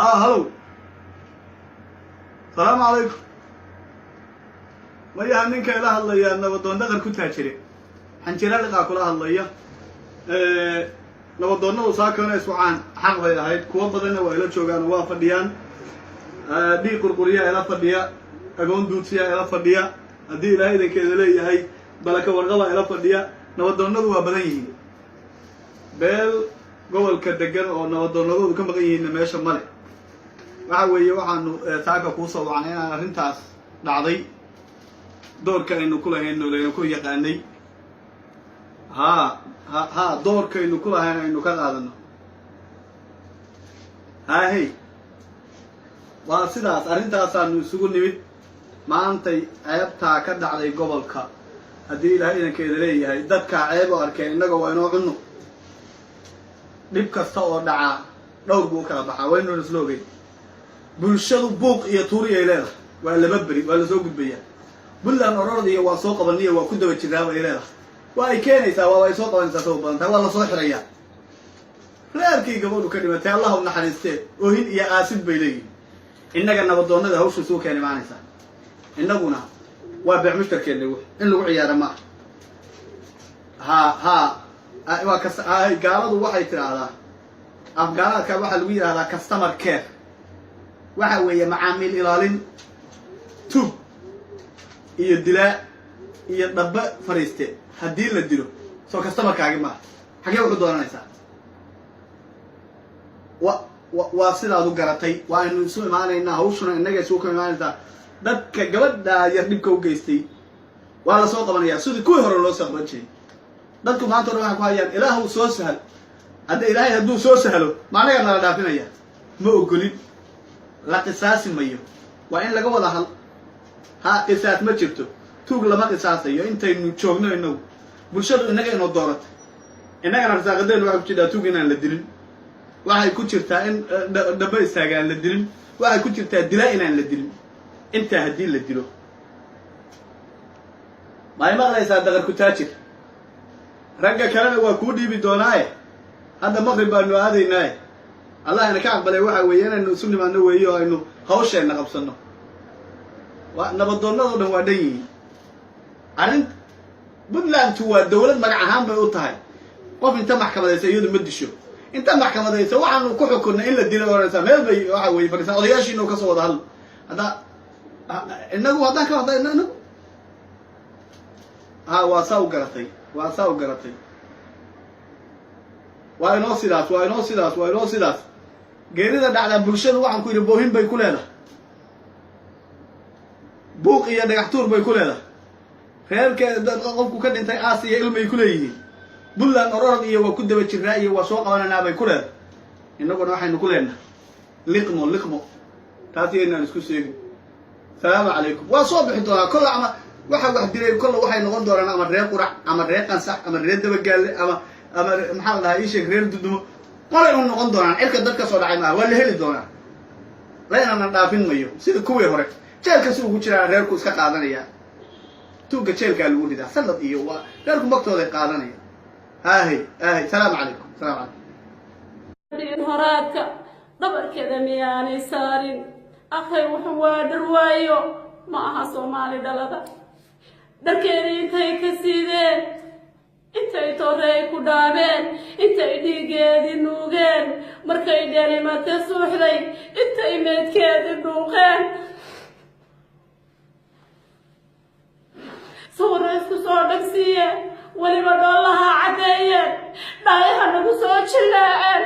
Haa, halow, salaamu calaykum. Mayaha ninka ila hadlayaa nabadoon dhaqan ku taajire xanjira liqaa kula hadlaya. Nabadoonnadu saakana iswacaan xaq bay ahayd. Kuwo badanna waa ila joogaan oo waa fadhiyaan. Dhiig qurquriyaa ila fadhiya, agoon duudsiyaa ila fadhiya, haddii Ilaahay idankeeda leeyahay balaka warqabaa ila fadhiya. Nabadoonnadu waa badan yihiin. Beel gobolka degan oo nabadoonnadoodu ka maqan yihiinna meesha male. Waxa weeye, waxaanu saaka kuusoo wacnay inaan arrintaas dhacday doorka aynu ku lahayno laynu ku yaqaanay. Haa ha ha, doorkaynu ku lahayn aynu ka qaadano. Haahey, waa sidaas. Arrintaasaanu isugu nimid maantay, ceebtaa ka dhacday gobolka. Haddii Ilaahay idankeeda leeyahay, dadkaa ceeb u arkeen, innaga waa inoo cunno. Dhib kasta oo dhacaa dhowr buu u kala baxaa, waynuna isla ogeyn. Bulshadu buuq iyo tuuriyay leedahay. Waa laba beri, waa lasoo gudbayaa. Puntland orordiya waa soo qabaniya, waa ku daba jiraa bay leedahay, waa ay keenaysaa, waaba ay soo qabanaysaa, soo badan tahay, waa lasoo xirayaa. Reerkii gabadhu ka dhimatay, Allah u naxariistee, oohin iyo aasid bay leeyihin. Innaga nabadoonnada hawsha suu keen imaanaysaa. Innaguna waa beec mushtarkeenna, in lagu ciyaara maaha. Ha ha, waa kas. Gaaladu waxay tidhaahdaa, afgaalaadka waxaa lagu yidhahdaa customer care, waxa weeye macaamiil ilaalin. Tug iyo dilaa iyo dhabbe fadhiiste haddii la dilo, soo customerkaagi maaha? Xagee wuxuu doonanaysaa? Wa wa waa sidaad u garatay. Waa aynu isu imaanaynaa, hawshuna innaga isugu ka imaanaysaa. Dadka gabadhaa yar dhibka u geystay waa lasoo qabanayaa, sidii kuwii hore loo soo qaban jiray. Dadku maanta o dhan waxay ku hayaan, "Ilaahu soo sahal." Hadda Ilaahay hadduu soo sahlo, ma annaga nala dhaafinaya? Ma ogolin, la qisaasi mayo. Waa in laga wada hal. Ha, qisaas ma jirto, tuug lama qisaasayo intaynu joogno inagu. Bulshadu innaga inoo dooratay, innagana risaaqadeenu waxay ku jirtaa tuug inaan la dilin, waxay ku jirtaa in dhaba istaaga aan la dilin, waxay ku jirtaa dilaa inaan la dilin. Intaa haddii la dilo, ma ay maqlaysaa? Daqar ku taajir, ragga kalena waa kuu dhiibi doonaaye. Hadda maqrib baanu aadaynaaye, Allah ina ka aqbalay. Waxa weeye inaynu isu nimaadno weeye oo aynu hawsheenna qabsanno. Waa nabadoonnado dhan waa dhan yihiin. Arrin Puntlandtu waa dawlad magac ahaan bay u tahay. Qof inta maxkamadaysa iyadu ma disho. Inta maxkamadaysa waxaanu ku xukunnay in la dilo oranaysaa, meel bay waxa weye fadhiisaan odayaashiina kasoo wada hadlo. Hadda inagu haddaan ka hadda inagu, ha, waa saa u garatay, waa saa u garatay. Waa inoo sidaas, waa inoo sidaas, waa inoo sidaas. Geerida dhacdaa bulshadu, waxaan ku yidhi, boohin bay ku leedahay, buuq iyo dhagax tuur bay ku leedahay. Reerka qofku ka dhintay aas iyo ilmay ku leeyihiin. Puntland ororod iyo waa ku daba jiraa iyo waa soo qabanaynaa bay ku leedahay. Innaguna waxaynu ku leenahay liqmo liqmo. Taas iyaynaan isku sheegin. Salaamu calaykum. Waa soo bixi doonaa kolla, ama waxa wax dilay kolla waxay noqon doonaan ama reer Qurac ama reer Qansax ama reer Dabagaalle ama maxaa la dhahaa, iisheeg, reer Dudumo qolay u noqon doonaan. Cirka dad ka soo dhacay maaha, waa la heli doonaa. Laynana dhaafin mayo sida kuwii hore. Jeelka si ugu jiraa reerku iska qaadanaya. Tuugga jeelkaa lagu ridaa sanad iyo waa reerku magtooday qaadanaya. Haahey haahey, salaamu calaykum, salaamu calaykum. Horaadka dhabarkeeda miyaanay saarin? Akhay, wuxuu waa dhar waayo ma aha. Soomaali dhalada dharkeedii intay ka siideen, intay torey ku dhaabeen, intay dhiiggeedii nuugeen, markay dheelimate suuxday, intay meedkeedii dhuuqeen, sawirra isku soo dhagsiiyeen, weliba dhoolaha caddeeyeen, dhaayaha nagu soo jillaaceen.